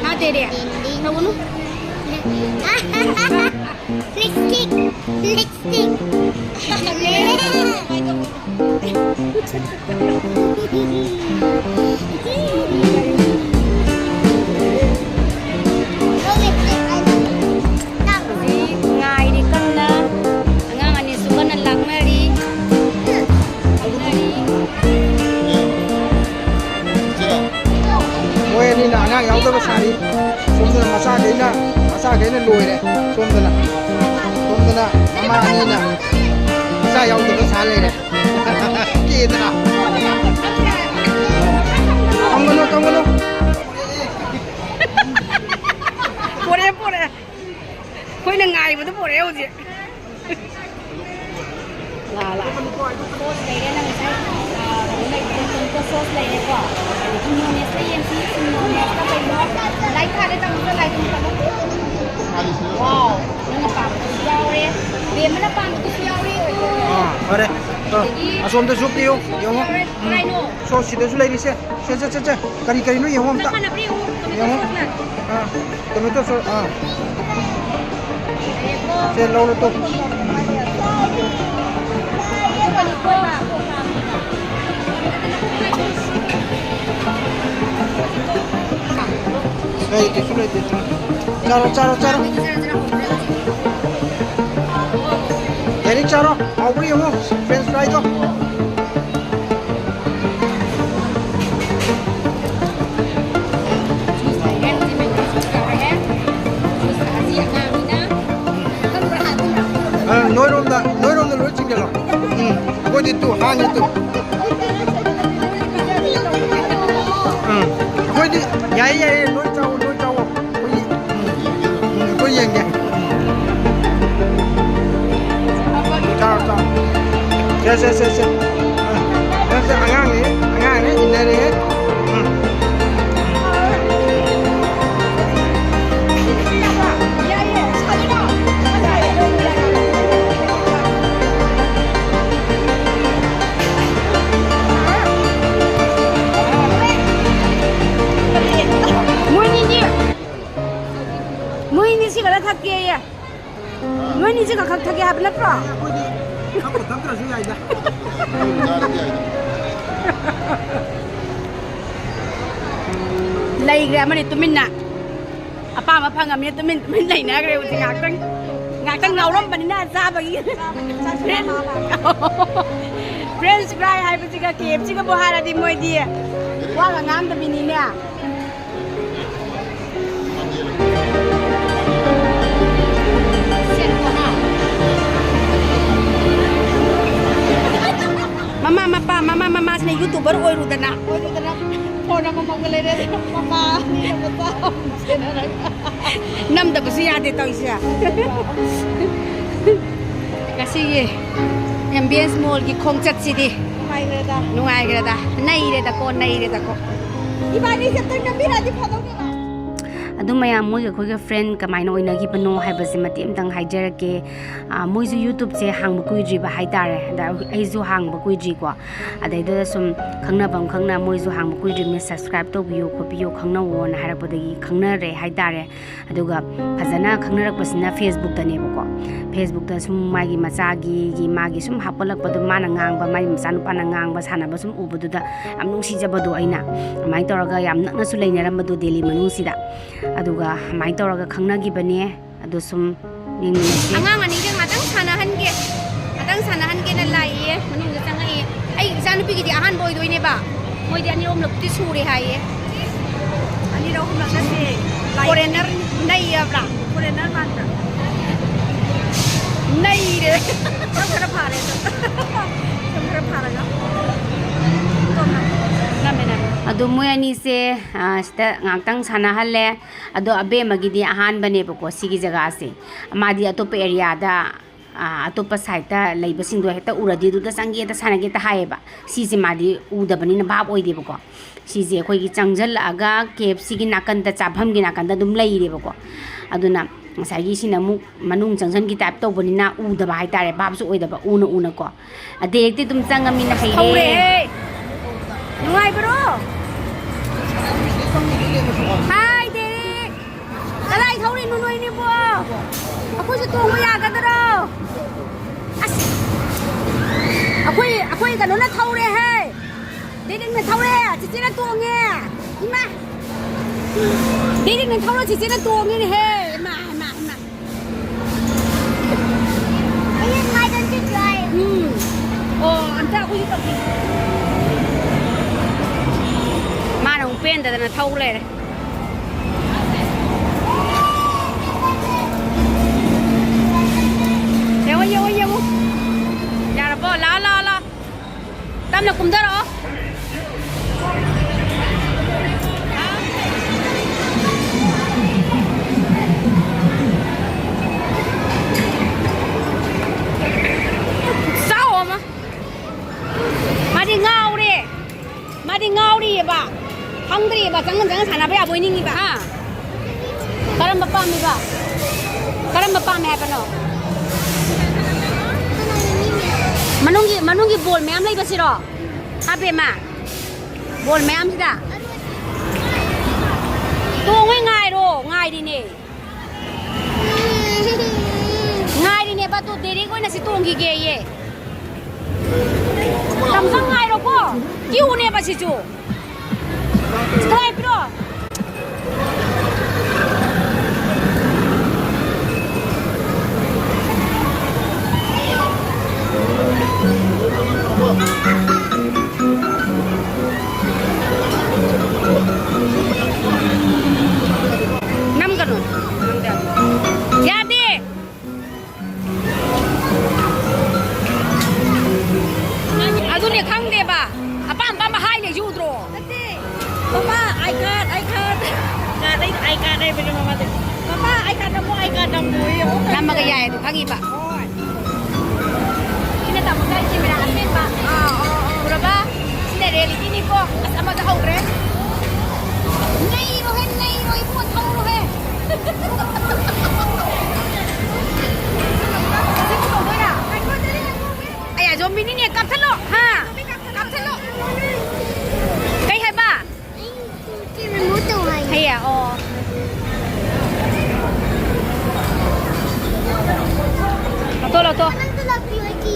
ꯍꯥ, ꯇꯦꯔꯦ? ꯇꯧꯒꯅꯨ꯫ Lipstick, lipstick. ꯍꯧꯖꯤꯛ ꯉꯥꯏꯔꯤ ꯀꯟꯅ꯫ ꯑꯉꯥꯡ ꯑꯅꯤꯁꯨ ꯀꯟꯅ ꯂꯥꯡꯅ ꯂꯣꯏꯔꯦ꯫ ꯁꯣꯝꯗꯅ ꯁꯣꯝꯗꯅ ꯃꯃꯥ ꯑꯅꯤꯅ ꯃꯆꯥ ꯌꯥꯎꯗꯕ ꯁꯥ ꯂꯩꯔꯦ꯫ ꯀꯦꯗꯅ꯫ ꯇꯝꯒꯅꯨ, ꯇꯝꯒꯅꯨ꯫ ꯄꯣꯔꯛꯑꯦ, ꯄꯣꯔꯛꯑꯦ꯫ ꯑꯩꯈꯣꯏꯅ ꯉꯥꯏꯕꯗ ꯄꯣꯔꯛꯑꯦ ꯍꯧꯖꯤꯛ꯫ ꯂꯥ, ꯂꯥ꯫ ꯁꯣꯁ ꯂꯩꯔꯦ, ꯅꯪ ꯉꯁꯥꯏ, ꯑ, ꯀꯩꯅꯣ ꯂꯩꯕꯗꯣ, ꯇꯣꯃꯦꯇꯣ ꯁꯣꯁ ꯂꯩꯔꯦꯀꯣ꯫ ꯑꯗꯒꯤ ꯃꯤꯑꯣꯅꯦꯁꯇ ꯌꯦꯡꯁꯤ, ꯁꯤ ꯃꯤꯑꯣꯅꯦꯁꯇ ꯀꯩꯅꯣ? ꯂꯥꯏꯠ ꯊꯥꯜꯂꯦ, ꯇꯥꯃꯣ, ꯂꯥꯏꯠ ꯑꯃꯨꯛ ꯊꯥꯜꯂꯣ꯫ ꯋꯥꯎ, ꯅꯪꯅ ꯄꯥꯝꯕꯗꯨꯁꯨ ꯌꯥꯎꯔꯦ, ꯕꯦꯝꯃꯅ ꯄꯥꯝꯕꯗꯨꯁꯨ ꯌꯥꯎꯔꯦ꯫ ꯑꯥ, ꯐꯔꯦ꯫ ꯑꯥ, ꯑꯗꯒꯤ ꯑꯁꯣꯝꯗꯁꯨ ꯄꯤꯌꯨ, ꯌꯦꯡꯉꯣ꯫ ꯌꯥꯎꯔꯦ, ꯎꯝ꯫ ꯀꯥꯏꯅꯣ? ꯁꯣꯁ ꯁꯤꯗꯁꯨ ꯂꯩꯔꯤꯁꯦ꯫ ꯁꯦ, ꯁꯦ, ꯁꯦ, ꯁꯦ꯫ ꯀꯔꯤ ꯀꯔꯤꯅꯣ ꯌꯦꯡꯉꯣ ꯑꯝꯇ꯫ ꯆꯞ ꯃꯥꯟꯅꯕ꯭ꯔꯥ ꯌꯦꯡꯉꯣ, ꯇꯣꯃꯦꯇꯣ ꯌꯦꯡꯉꯣ꯫ ꯁꯣꯁꯅ꯫ ꯑꯥ, ꯇꯣꯃꯦꯇꯣ ꯁꯣꯁ, ꯑꯥ꯫ ꯁꯦ, ꯂꯧꯔꯣ ꯇꯨ꯫ ꯂꯩꯇꯦ, ꯁꯨ ꯂꯩꯇꯦ, ꯁꯨ ꯂꯩꯇꯦ꯫ ꯆꯥꯔꯣ, ꯆꯥꯔꯣ, ꯆꯥꯔꯣ꯫ ꯌꯥꯅꯤ, ꯆꯥꯔꯣ꯫ ꯍꯥꯎꯕ꯭ꯔꯥ ꯌꯦꯡꯉꯣ, ꯐ꯭ꯔꯦꯟꯁ ꯐ꯭ꯔꯥꯏꯗꯣ꯫ ꯑ, ꯅꯣꯏꯔꯣꯝꯗ, ꯅꯣꯏꯔꯣꯝꯗ ꯂꯣꯏ ꯆꯤꯡꯁꯤꯜꯂꯣ꯫ ꯎꯝ, ꯑꯩꯈꯣꯏꯗꯤ ꯇꯨ ꯍꯥꯡꯉꯤ ꯇꯨ꯫ ꯎꯝ, ꯑꯩꯈꯣꯏꯗꯤ ꯌꯥꯏꯌꯦ, ꯌꯥꯏꯌꯦ, ꯂꯣꯏ ꯆꯥꯎꯋꯣ, ꯂꯣꯏ ꯆꯥꯎꯋꯣ꯫ ꯑꯩꯈꯣꯏꯒꯤ, ꯎꯝ, ꯎꯝ, ꯑꯩꯈꯣꯏ ꯌꯦꯡꯒꯦ꯫ ꯆꯥꯔꯣ, ꯆꯥꯔꯣ꯫ ꯁꯦ, ꯁꯦ, ꯁꯦ, ꯁꯦ꯫ ꯑ, ꯅꯪꯁꯦ ꯑꯉꯥꯡꯅꯦ, ꯑꯉꯥꯡꯅꯦ, ꯏꯟꯅꯔꯦ꯫ ꯎꯝ꯫ ꯃꯣꯏꯅꯤꯗꯤ, ꯃꯣꯏꯅꯤ ꯁꯤ ꯈꯛꯇ ꯊꯛꯀꯦꯌꯦ꯫ ꯅꯣꯏꯅꯤꯁꯦ ꯈꯛ ꯊꯛꯀꯦ ꯍꯥꯏꯕ ꯅꯠꯇ꯭ꯔꯣ? ꯑꯩꯈꯣꯏꯗꯤ ꯊꯛꯄꯨ ꯊꯛꯇ꯭ꯔꯁꯨ ꯌꯥꯏꯗ꯫ ꯂꯩꯈ꯭ꯔꯦ ꯑꯃꯅꯤ ꯇꯨꯃꯤꯟꯅ꯫ ꯑꯄꯥꯝꯕ ꯐꯪꯉꯝꯅꯤꯅ ꯇꯨꯃꯤꯟ ꯇꯨꯃꯤꯟ ꯂꯩꯅꯈ꯭ꯔꯦ ꯍꯧꯖꯤꯛ ꯉꯥꯏꯍꯥꯛꯇꯪ꯫ ꯉꯥꯏꯍꯥꯛꯇꯪ ꯉꯥꯎꯔꯝꯕꯅꯤꯅ ꯆꯥꯕꯒꯤ꯫ ꯐ꯭ꯔꯦꯟꯁ ꯐ꯭ꯔꯥꯏ ꯍꯥꯏꯕꯁꯤꯒ ꯀꯦ ꯑꯦꯐ ꯁꯤꯒꯕꯨ ꯍꯥꯏꯔꯗꯤ ꯃꯣꯏꯗꯤ ꯋꯥꯒ ꯉꯥꯡꯗꯕꯤꯅꯤꯅꯦ꯫ YouTuber ꯑꯣꯏꯔꯨꯗꯅ꯫ ꯑꯣꯏꯔꯨꯗꯅ꯫ Phone ꯑꯃꯃꯝꯒ ꯂꯩꯔꯦ꯫ ꯃꯃꯥ ꯑꯅꯤꯅ ꯃꯆꯥ ꯑꯍꯨꯝ ꯁꯦꯟꯅꯔꯒ꯫ ꯅꯝꯗꯕꯁꯨ ꯌꯥꯗꯦ ꯇꯧꯔꯤꯁꯦ꯫ ꯉꯁꯤꯒꯤ ꯑꯦꯝꯕꯤꯌꯦꯟꯁ ꯃꯣꯜꯒꯤ ꯈꯣꯡꯆꯠꯁꯤꯗꯤ ꯅꯨꯡꯉꯥꯏꯈ꯭ꯔꯦꯗ꯫ ꯅꯨꯡꯉꯥꯏꯈ꯭ꯔꯦꯗ꯫ ꯅꯩꯔꯦꯗꯀꯣ, ꯅꯩꯔꯦꯗꯀꯣ꯫ ꯏꯕꯥꯅꯤꯁꯦ ꯑꯝꯇꯪ ꯅꯝꯕꯤꯔꯛꯑꯗꯤ ꯐꯗꯧꯅꯦꯕ꯫ ꯑꯗꯨ ꯃꯌꯥꯝ, ꯃꯣꯏꯒ ꯑꯩꯈꯣꯏꯒ friend ꯀꯃꯥꯏꯅ ꯑꯣꯏꯅꯈꯤꯕꯅꯣ ꯍꯥꯏꯕꯁꯦ ꯃꯇꯦꯛ ꯑꯃꯇꯪ ꯍꯥꯏꯖꯔꯛꯀꯦ꯫ ꯑꯥ, ꯃꯣꯏꯁꯨ YouTubeꯁꯦ ꯍꯥꯡꯕ ꯀꯨꯏꯗ꯭ꯔꯤꯕ ꯍꯥꯏꯇꯥꯔꯦ꯫ ꯑꯗ ꯑꯩꯁꯨ ꯍꯥꯡꯕ ꯀꯨꯏꯗ꯭ꯔꯤꯀꯣ꯫ ꯑꯗꯩꯗꯨꯗ ꯁꯨꯝ ꯈꯪꯅꯕ ꯑꯃꯈꯛꯅ ꯃꯣꯏꯁꯨ ꯍꯥꯡꯕ ꯀꯨꯏꯗ꯭ꯔꯤꯕꯅꯤ, subscribe ꯇꯧꯕꯤꯌꯨ ꯈꯣꯠꯄꯤꯌꯨ, ꯈꯪꯅꯧꯋꯣꯅ ꯍꯥꯏꯔꯛꯄꯗꯒꯤ ꯈꯪꯅꯔꯦ ꯍꯥꯏꯇꯥꯔꯦ꯫ ꯑꯗꯨꯒ ꯐꯖꯅ ꯈꯪꯅꯔꯛꯄꯁꯤꯅ Facebookꯇꯅꯦꯕꯀꯣ꯫ Facebookꯇ ꯁꯨꯝ ꯃꯥꯒꯤ ꯃꯆꯥꯒꯤ, ꯒꯤ ꯃꯥꯒꯤ ꯁꯨꯝ ꯍꯥꯞꯀꯠꯂꯛꯄꯗꯣ, ꯃꯥꯅ ꯉꯥꯡꯕ, ꯃꯥꯒꯤ ꯃꯆꯥꯅꯨꯄꯥꯅ ꯉꯥꯡꯕ, ꯁꯥꯟꯅꯕ ꯁꯨꯝ ꯎꯕꯗꯨꯗ ꯌꯥꯝ ꯅꯨꯡꯁꯤꯖꯕꯗꯣ ꯑꯩꯅ꯫ ꯑꯗꯨꯃꯥꯏꯅ ꯇꯧꯔꯒ ꯌꯥꯝ ꯅꯛꯅꯁꯨ ꯂꯩꯅꯔꯝꯕꯗꯣ ꯗꯦꯜꯂꯤ ꯃꯅꯨꯡꯁꯤꯗ꯫ ꯑꯗꯨꯒ ꯑꯗꯨꯃꯥꯏꯅ ꯇꯧꯔꯒ ꯈꯪꯅꯈꯤꯕꯅꯦ꯫ ꯑꯗꯣ ꯁꯨꯝ ꯌꯦꯡꯃꯤꯟꯅꯁꯤ꯫ ꯑꯉꯥꯡ ꯑꯅꯤꯒ ꯉꯥꯛꯇꯪ ꯁꯥꯟꯅꯍꯟꯒꯦ꯫ ꯉꯥꯛꯇꯪ ꯁꯥꯟꯅꯍꯟꯒꯦꯅ ꯂꯥꯛꯏꯌꯦ꯫ ꯃꯅꯨꯡꯗ ꯆꯪꯉꯛꯏ꯫ ꯑꯩ ꯏꯆꯥꯅꯨꯄꯤꯒꯤꯗꯤ ꯑꯍꯥꯟꯕ ꯑꯣꯏꯗꯣꯏꯅꯦꯕ꯫ ꯃꯣꯏꯗꯤ ꯑꯅꯤ ꯑꯍꯨꯝꯂꯛꯇꯤ ꯁꯨꯔꯦ ꯍꯥꯏꯌꯦ꯫ ꯑꯅꯤꯔꯛ ꯑꯍꯨꯝꯂꯛ ꯅꯠꯇꯦ꯫ Foreigner ꯅꯩꯔꯕ꯭ꯔꯥ? Foreigner ꯃꯥꯟꯕ꯭ꯔꯥ? ꯅꯩꯔꯦ꯫ ꯁꯝ ꯈꯔ ꯐꯥꯔꯦ ꯑꯗꯣ꯫ ꯁꯝ ꯈꯔ ꯐꯥꯔꯒ꯫ ꯅꯝꯃꯦ, ꯅꯝꯃꯦ꯫ ꯑꯗꯣ ꯃꯣꯏ ꯑꯅꯤꯁꯦ, ꯑ, ꯁꯤꯗ ꯉꯥꯛꯇꯪ ꯁꯥꯟꯅꯍꯜꯂꯦ꯫ ꯑꯗꯣ ꯑꯕꯦꯝꯃꯒꯤꯗꯤ ꯑꯍꯥꯟꯕꯅꯦꯕꯀꯣ ꯁꯤꯒꯤ ꯖꯒꯥꯁꯦ꯫ ꯃꯥꯗꯤ ꯑꯇꯣꯞꯄ areaꯗ, ꯑ, ꯑꯇꯣꯞꯄ sideꯇ ꯂꯩꯕꯁꯤꯡꯗꯣ ꯍꯦꯛꯇ ꯎꯔꯗꯤ ꯑꯗꯨꯗ ꯆꯪꯒꯦ, ꯍꯦꯛꯇ ꯁꯥꯟꯅꯒꯦ, ꯍꯦꯛꯇ ꯍꯥꯏꯌꯦꯕ꯫ ꯁꯤꯁꯦ ꯃꯥꯗꯤ ꯎꯗꯕꯅꯤꯅ ꯚꯥꯞ ꯑꯣꯏꯗꯦꯕꯀꯣ꯫ ꯁꯤꯁꯦ ꯑꯩꯈꯣꯏꯒꯤ ꯆꯪꯁꯤꯜꯂꯛꯑꯒ KFCꯒꯤ ꯅꯥꯀꯟꯗ, ꯆꯥꯐꯝꯒꯤ ꯅꯥꯀꯟꯗ ꯑꯗꯨꯝ ꯂꯩꯔꯦꯕꯀꯣ꯫ ꯑꯗꯨꯅ ꯉꯁꯥꯏꯒꯤ ꯁꯤꯅ ꯑꯃꯨꯛ ꯃꯅꯨꯡ ꯆꯪꯁꯤꯟꯒꯤ type ꯇꯧꯕꯅꯤꯅ ꯎꯗꯕ ꯍꯥꯏꯇꯥꯔꯦ, ꯚꯥꯞꯁꯨ ꯑꯣꯏꯗꯕ, ꯎꯅ ꯎꯅꯀꯣ꯫ ꯑ, ꯗꯦꯔꯦꯛꯇꯤ ꯑꯗꯨꯝ ꯆꯪꯉꯃꯤꯅ ꯍꯩꯔꯦ꯫ ꯍꯧꯔꯦꯍꯦ꯫ ꯅꯨꯡꯉꯥꯏꯕ꯭ꯔꯣ? Hi, direct. ꯀꯗꯥꯏ ꯊꯧꯔꯤꯅꯣ ꯅꯣꯏꯅꯤꯕꯣ? ꯑꯩꯈꯣꯏꯁꯨ ꯇꯣꯡꯕ ꯌꯥꯒꯗ꯭ꯔꯣ? ꯑꯁ! ꯑꯩꯈꯣꯏ, ꯑꯩꯈꯣꯏ ꯀꯩꯅꯣꯅ ꯊꯧꯔꯦꯍꯦ꯫ ꯗꯦꯔꯦꯛꯅ ꯊꯧꯔꯦ, ꯆꯤꯆꯦꯅ ꯇꯣꯡꯉꯦ꯫ ꯏꯃꯥ! ꯗꯦꯔꯦꯛꯅ ꯊꯧꯔ ꯆꯤꯆꯦꯅ ꯇꯣꯡꯉꯤꯅꯦꯍꯦ꯫ ꯏꯃꯥ, ꯏꯃꯥ, ꯏꯃꯥ꯫ ꯎꯝ꯫ ꯑꯣ, ꯑꯝꯇ ꯑꯩꯈꯣꯏꯁꯨ ꯇꯧꯁꯤ꯫ ꯃꯥꯅ ꯑꯃꯨꯛ ꯄꯦꯟꯗꯗꯅ ꯊꯧ ꯂꯩꯔꯦ꯫ ꯌꯦꯡꯉꯣ, ꯌꯦꯡꯉꯣ, ꯌꯦꯡꯉꯣ꯫ ꯌꯥꯔꯕꯣ? ꯂꯥꯛꯑꯣ, ꯂꯥꯛꯑꯣ, ꯂꯥꯛꯑꯣ꯫ ꯇꯞꯅ ꯀꯨꯝꯊꯔꯛꯑꯣ꯫ ꯆꯪꯉ ꯆꯪꯉ ꯁꯥꯟꯅꯕ ꯌꯥꯕ ꯑꯣꯏꯅꯤꯡꯉꯤꯕ, ꯍꯥ? ꯀꯔꯝꯕ ꯄꯥꯝꯃꯤꯕ? ꯀꯔꯝꯕ ꯄꯥꯝꯃꯦ ꯍꯥꯏꯕꯅꯣ? ꯃꯅꯨꯡꯒꯤ, ꯃꯅꯨꯡꯒꯤ ꯕꯣꯜ ꯃꯌꯥꯝ ꯂꯩꯕꯁꯤꯔꯣ? ꯍꯥ, ꯕꯦꯝꯃ? ꯕꯣꯜ ꯃꯌꯥꯝꯁꯤꯗ? ꯇꯣꯡꯉꯣꯏ, ꯉꯥꯏꯔꯣ, ꯉꯥꯏꯔꯤꯅꯦ꯫ ꯉꯥꯏꯔꯤꯅꯦꯕ, ꯑꯗꯨ ꯗꯦꯔꯦꯛ ꯑꯣꯏꯅ ꯁꯤ ꯇꯣꯡꯈꯤꯒꯦꯌꯦ꯫ ꯃꯇꯝ ꯈꯔ ꯉꯥꯏꯔꯣꯀꯣ꯫ ꯀ꯭ꯌꯨꯅꯦꯕ ꯁꯤꯁꯨ꯫ ꯁꯤꯗ ꯂꯥꯛꯑꯣ, ꯄꯤꯔꯛꯑꯣ꯫ ꯅꯝꯒꯅꯨ꯫ ꯌꯥꯗꯦ꯫ ꯑꯗꯨꯅꯦ ꯈꯪꯗꯦꯕ꯫ ꯑꯄꯥꯝ ꯑꯄꯥꯝꯕ ꯍꯥꯏ ꯂꯩꯁꯤ ꯎꯗ꯭ꯔꯣ? ꯅꯠꯇꯦ꯫ ꯃꯃꯥ, I card, I card꯫ Card, I card ꯍꯥꯏꯕꯅꯦ ꯃꯃꯥꯗ꯫ ꯃꯃꯥ, I card ꯅꯝꯃꯣ, I card ꯅꯝꯃꯣꯌꯦ꯫ ꯅꯝꯃꯒ ꯌꯥꯏ ꯑꯗꯨ ꯈꯪꯉꯤꯕ꯫ ꯍꯣꯏ꯫ ꯁꯤꯅ ꯇꯥꯃꯣ ꯁ꯭ꯋꯥꯏ ꯀꯦꯃꯦꯔꯥ ꯑꯁꯦꯡꯕ꯫ ꯑꯥ, ꯑꯥ, ꯑꯥ꯫ ꯎꯔꯕ? ꯁꯤꯅ ꯔꯤꯌꯦꯂꯤꯇꯤꯅꯤꯀꯣ꯫ ꯑꯁ, ꯑꯃꯗ ꯍꯧꯈ꯭ꯔꯦ꯫ ꯅꯩꯔꯣꯍꯦ, ꯅꯩꯔꯣ ꯏꯕꯨꯡꯉꯣ, ꯊꯧꯔꯣꯍꯦ꯫ ꯑꯁꯤ ꯄꯨꯊꯣꯛꯇꯣꯏꯔꯥ? ꯑꯩ ꯑꯖꯣꯝꯕꯤꯅꯤꯅꯦ, ꯀꯥꯞꯊꯠꯂꯣ꯫ ꯍꯥ? ꯀꯥꯞꯊꯠꯂꯣ꯫ ꯀꯩ ꯍꯥꯏꯕ? ꯁꯤ remove ꯇꯧ ꯍꯥꯏ꯫ ꯍꯩꯌꯦ, ꯑꯣ꯫ ꯂꯧꯊꯣꯛ, ꯂꯧꯊꯣꯛ꯫ ꯑꯝꯇ ꯂꯥꯛꯄꯤꯌꯣ ꯑꯩꯒꯤ꯫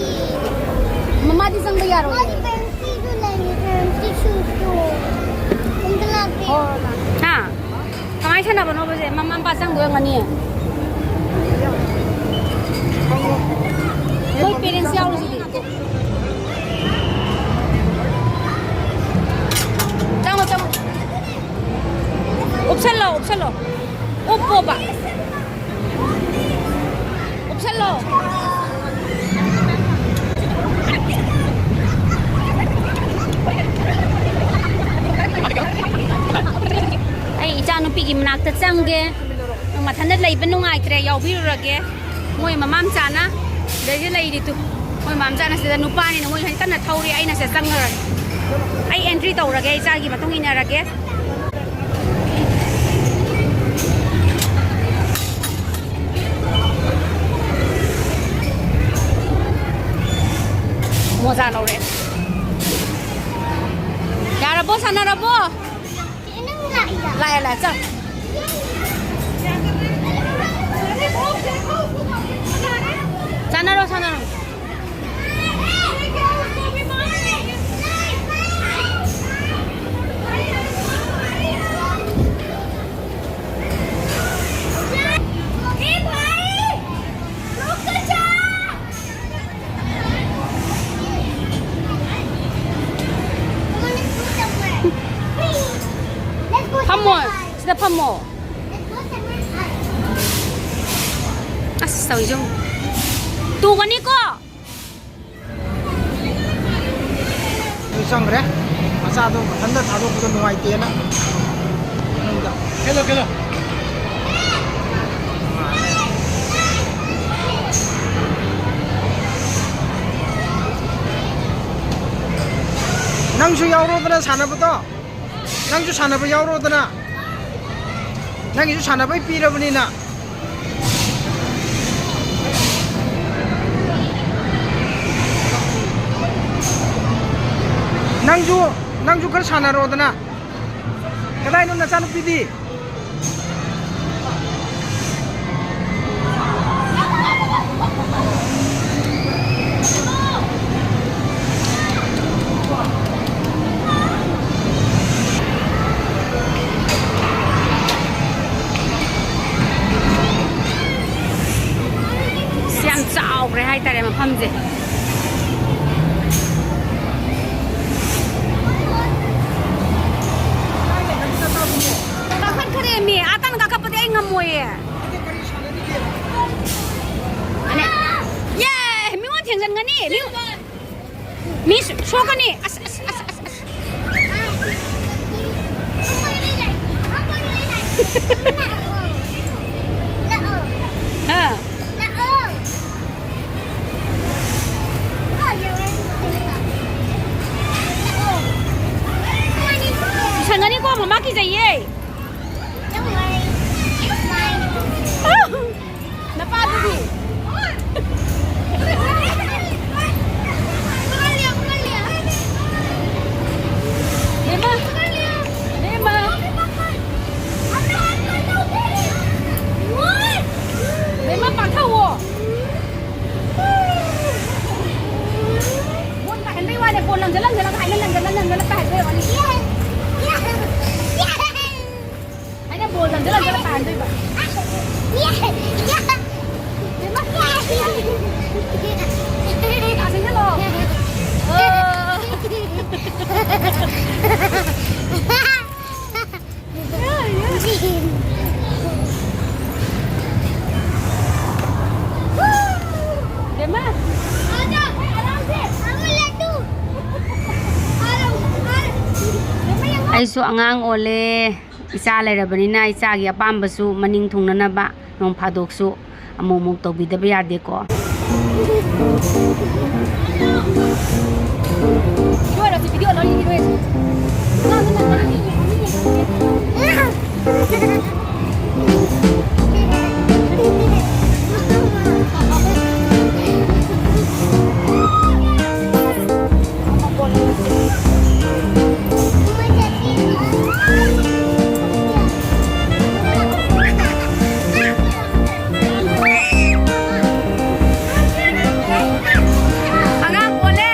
ꯃꯃꯥꯗꯤ ꯆꯪꯕ ꯌꯥꯔꯣꯏꯌꯦ꯫ ꯃꯥꯗꯤ ꯄꯦꯟꯁꯤꯜꯁꯨ ꯂꯩꯌꯦ, ꯄꯦꯟꯁꯤꯜꯁꯨ꯫ ꯑꯝꯇ ꯂꯥꯛꯄꯤꯌꯣ꯫ ꯍꯣꯏ, ꯍꯣꯏ, ꯃꯥ꯫ ꯍꯥ? ꯀꯃꯥꯏꯅ ꯁꯥꯟꯅꯕꯅꯣꯕꯁꯦ? ꯃꯃꯥ ꯃꯄꯥ ꯆꯪꯗꯣꯏ ꯑꯣꯏꯔꯝꯒꯅꯤꯌꯦ꯫ ꯃꯣꯏ parents ꯌꯥꯎꯔꯤꯁꯤꯗꯤ꯫ ꯆꯪꯉꯣ, ꯆꯪꯉꯣ꯫ ꯎꯞꯁꯜꯂꯣ, ꯎꯞꯁꯜꯂꯣ꯫ ꯎꯞꯄꯣꯕ꯫ ꯎꯞꯁꯜꯂꯣ꯫ ꯑꯩ ꯏꯆꯥꯅꯨꯄꯤꯒꯤ ꯃꯅꯥꯛꯇ ꯆꯪꯒꯦ꯫ ꯃꯊꯟꯇ ꯂꯩꯕ ꯅꯨꯡꯉꯥꯏꯇ꯭ꯔꯦ, ꯌꯥꯎꯕꯤꯔꯨꯔꯒꯦ꯫ ꯃꯣꯏ ꯃꯃꯥ ꯃꯆꯥꯅ ꯁꯤꯗꯩꯁꯤꯗ ꯂꯩꯔꯤꯗꯨ꯫ ꯃꯣꯏ ꯃꯃꯥ ꯃꯆꯥꯅ ꯁꯤꯗ ꯅꯨꯄꯥꯅꯤꯅ ꯃꯣꯏ ꯍꯧꯖꯤꯛ ꯀꯟꯅ ꯊꯧꯔꯤ, ꯑꯩꯅ ꯁꯤꯗ ꯆꯪꯉꯔꯣꯏ꯫ ꯑꯩ entry ꯇꯧꯔꯒꯦ, ꯏꯆꯥꯒꯤ ꯃꯇꯨꯡ ꯏꯟꯅꯔꯒꯦ꯫ ꯃꯣꯖꯥ ꯂꯧꯔꯦ꯫ ꯌꯥꯔꯕꯣ? ꯁꯥꯟꯅꯔꯕꯣ? ꯂꯥꯛꯑꯦ, ꯂꯥꯛꯑꯦ, ꯆꯪ꯫ ꯁꯥꯟꯅꯔꯣ, ꯁꯥꯟꯅꯔꯣ꯫ ꯐꯝꯃꯣ, ꯁꯤꯗ ꯐꯝꯃꯣ꯫ ꯑꯁ, ꯇꯧꯏꯁꯦ ꯌꯦꯡꯉꯨ꯫ ꯇꯨꯒꯅꯤꯀꯣ꯫ ꯑꯗꯨ ꯆꯪꯈ꯭ꯔꯦ꯫ ꯃꯆꯥꯗꯣ ꯃꯊꯟꯇ ꯊꯥꯗꯣꯛꯄꯗꯣ ꯅꯨꯡꯉꯥꯏꯇꯦꯅ꯫ ꯃꯅꯨꯡꯗ꯫ Kilo, kilo. ꯅꯪꯁꯨ ꯌꯥꯎꯔꯣꯗꯅ ꯁꯥꯟꯅꯕꯗꯣ꯫ ꯅꯪꯁꯨ ꯁꯥꯟꯅꯕ ꯌꯥꯎꯔꯣꯗꯅ꯫ ꯅꯪꯒꯤꯁꯨ ꯁꯥꯟꯅꯕꯩ ꯄꯤꯔꯕꯅꯤꯅ꯫ ꯅꯪꯁꯨ, ꯅꯪꯁꯨ ꯈꯔ ꯁꯥꯟꯅꯔꯣꯗꯅ꯫ ꯀꯗꯥꯏꯅꯣ ꯅꯆꯥꯅꯨꯄꯤꯗꯤ? ꯑꯁ, ꯌꯥꯝ ꯆꯥꯎꯈ꯭ꯔꯦ ꯍꯥꯏꯇꯥꯔꯦ ꯃꯐꯝꯁꯦ꯫ ꯀꯥꯈꯠꯈ꯭ꯔꯦ ꯃꯤ꯫ ꯑꯥ ꯇꯥꯅ ꯀꯥꯈꯠꯄꯗꯤ ꯑꯩ ꯉꯝꯃꯣꯏꯌꯦ꯫ ꯑꯅꯦ꯫ ꯌꯦ! ꯃꯤꯉꯣꯟ ꯊꯦꯡꯖꯟꯒꯅꯤ꯫ ꯃꯤ-, ꯃꯤ ꯁꯣ-, ꯁꯣꯛꯀꯅꯤ꯫ ꯑꯁ, ꯑꯁ, ꯑꯁ, ꯑꯁ, ꯑꯁ꯫ ꯍꯥ? ꯁꯪꯒꯅꯤꯀꯣ, ꯃꯃꯥ ꯀꯤꯖꯩꯌꯦ꯫ ꯅꯄꯥꯗꯨꯗꯤ? ꯑꯩꯁꯨ ꯑꯉꯥꯡ ꯑꯣꯜꯂꯦ꯫ ꯏꯆꯥ ꯂꯩꯔꯕꯅꯤꯅ ꯏꯆꯥꯒꯤ ꯑꯄꯥꯝꯕꯁꯨ ꯃꯅꯤꯡ ꯊꯨꯡꯅꯅꯕ ꯅꯣꯡ ꯐꯥꯗꯣꯛꯁꯨ ꯑꯃꯨꯛ ꯑꯃꯨꯛ ꯇꯧꯕꯤꯗꯕ ꯌꯥꯗꯦꯀꯣ꯫ ꯑꯉꯥꯡ ꯑꯣꯜꯂꯦ꯫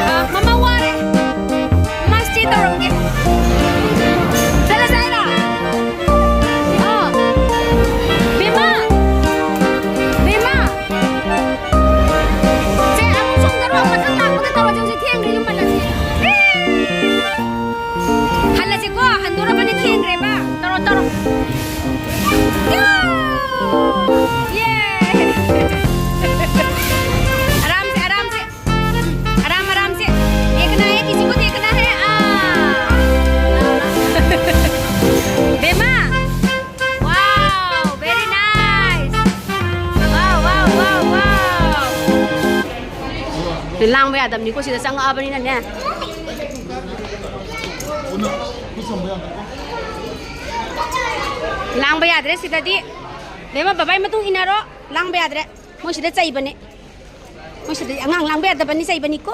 ꯑ, ꯃꯃꯥ ꯋꯥꯔꯦ꯫ ꯃꯥ stay ꯇꯧꯔꯝꯒꯦ꯫ ꯆꯠꯂꯁꯦ ꯍꯥꯏꯔꯣ? ꯑ꯫ ꯕꯦꯝꯃ! ꯕꯦꯝꯃ! ꯁꯦ, ꯑꯃꯨꯛ ꯆꯣꯡꯊꯔꯣ, ꯃꯊꯪ ꯂꯥꯛꯄꯗ ꯇꯧꯔꯁꯦ, ꯍꯧꯖꯤꯛ ꯊꯦꯡꯈ꯭ꯔꯦ, ꯌꯨꯝ ꯍꯜꯂꯁꯤ꯫ ꯍꯜꯂꯁꯤꯀꯣ, ꯍꯟꯗꯣꯔꯕꯅꯤ, ꯊꯦꯡꯈ꯭ꯔꯦꯕ꯫ ꯇꯧꯔꯣ, ꯇꯧꯔꯣ꯫ ꯌꯥ! ꯌꯦ! ꯑꯔꯥꯝꯁꯦ, ꯑꯔꯥꯝꯁꯦ꯫ ꯑꯔꯥꯝ, ꯑꯔꯥꯝꯁꯦ꯫ देखना है, किसी को देखना है? आ। ꯕꯦꯝꯃ! Wow, very nice. Wow, wow, wow, wow. ꯂꯥꯡꯕ ꯌꯥꯗꯕꯅꯤꯀꯣ, ꯁꯤꯗ ꯆꯪꯉꯛꯑꯕꯅꯤꯅꯅꯦ꯫ ꯂꯥꯡꯕ ꯌꯥꯗ꯭ꯔꯦ ꯁꯤꯗꯗꯤ꯫ ꯕꯦꯝꯃ, ꯕꯕꯥꯏ ꯃꯇꯨꯡ ꯏꯟꯅꯔꯣ꯫ ꯂꯥꯡꯕ ꯌꯥꯗ꯭ꯔꯦ꯫ ꯃꯣꯏ ꯁꯤꯗ ꯆꯩꯕꯅꯦ꯫ ꯃꯣꯏ ꯁꯤꯗ ꯑꯉꯥꯡ ꯂꯥꯡꯕ ꯌꯥꯗꯕꯅꯤ, ꯆꯩꯕꯅꯤꯀꯣ꯫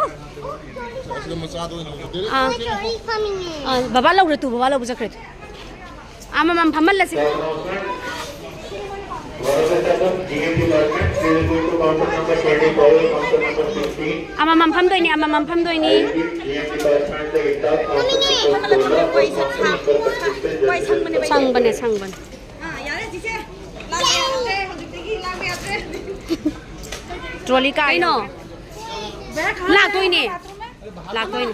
ꯑꯥ꯫ ꯑꯥ, ꯕꯕꯥ ꯂꯧꯔꯦ ꯇꯨ, ꯕꯕꯥ ꯂꯧꯕ ꯆꯠꯈ꯭ꯔꯦ ꯇꯨ꯫ ꯑꯃꯃꯝ ꯐꯝꯍꯜꯂꯁꯤ꯫ ꯑꯃꯃꯝ ꯐꯝꯗꯣꯏꯅꯤ, ꯑꯃꯃꯝ ꯐꯝꯗꯣꯏꯅꯤ꯫ ꯁꯪꯕꯅꯦ, ꯁꯪꯕꯅꯦ꯫ ꯑꯥ, ꯌꯥꯔꯦ, ꯆꯤꯆꯦ꯫ ꯂꯥꯛꯄ ꯌꯥꯗ꯭ꯔꯦ, ꯍꯧꯖꯤꯛꯇꯒꯤ ꯂꯥꯛꯄ ꯌꯥꯗ꯭ꯔꯦ꯫ ꯇ꯭ꯔꯣꯂꯤ ꯀꯥꯏꯅꯣ? ꯂꯥꯛꯇꯣꯏꯅꯦ꯫ ꯂꯥꯛꯇꯣꯏꯅꯦ꯫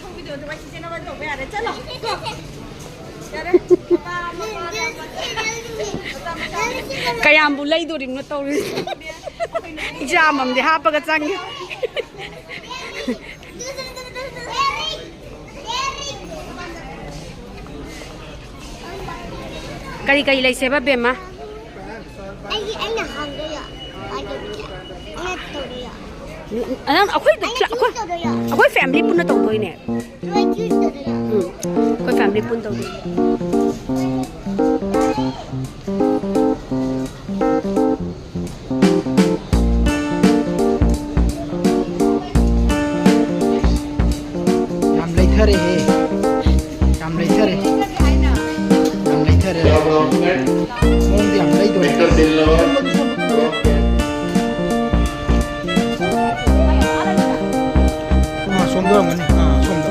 ꯊꯧꯕꯤꯗꯣ ꯑꯗꯨꯃꯥꯏ ꯆꯤꯆꯦꯅ ꯑꯗꯨꯃꯥꯏ ꯇꯧꯕ ꯌꯥꯔꯦ꯫ ꯆꯠꯂꯣ꯫ ꯌꯥꯔꯦ꯫ ꯃꯄꯥ, ꯃꯄꯥ, ꯃꯄꯥ꯫ ꯀꯌꯥꯝꯕꯨ ꯂꯩꯗꯣꯔꯤꯕꯅꯣ ꯇꯧꯔꯤꯁꯦ꯫ ꯏꯆꯥ ꯑꯃꯃꯝꯗꯤ ꯍꯥꯞꯄꯒ ꯆꯪꯉꯦ꯫ ꯀꯔꯤ ꯀꯔꯤ ꯂꯩꯁꯦꯕ, ꯕꯦꯝꯃ? ꯑꯩꯒꯤ, ꯑꯩꯅ ꯍꯥꯡꯗꯣꯏꯔꯣ? ꯑꯩꯅ ꯇꯧꯗꯣꯏꯔꯣ? ꯑ, ꯅꯪ, ꯑꯩꯈꯣꯏ, ꯑꯩꯅ choose ꯑꯩꯈꯣꯏ, ꯇꯧꯗꯣꯏꯔꯣ? ꯑꯩꯈꯣꯏ family ꯄꯨꯟꯅ ꯇꯧꯗꯣꯏꯅꯦ꯫ ꯅꯣꯏ choose ꯇꯧꯗꯣꯏꯔꯣ? ꯎꯝ, ꯑꯩꯈꯣꯏ family ꯄꯨꯟꯅ ꯇꯧꯗꯣꯏꯅꯦ꯫ ꯌꯥꯝ ꯂꯩꯊꯔꯦꯍꯦ꯫ ꯌꯥꯝ ꯂꯩꯊꯔꯦ꯫ ꯌꯥꯝ ꯂꯩꯊꯔꯦ꯫ ꯃꯑꯣꯡꯗꯤ ꯌꯥꯝ ꯂꯩꯗꯣꯔꯦ꯫ ꯑꯥ, ꯁꯣꯝꯗ ꯑꯣꯏꯔꯝꯒꯅꯤ꯫ ꯑꯥ, ꯁꯣꯝꯗ꯫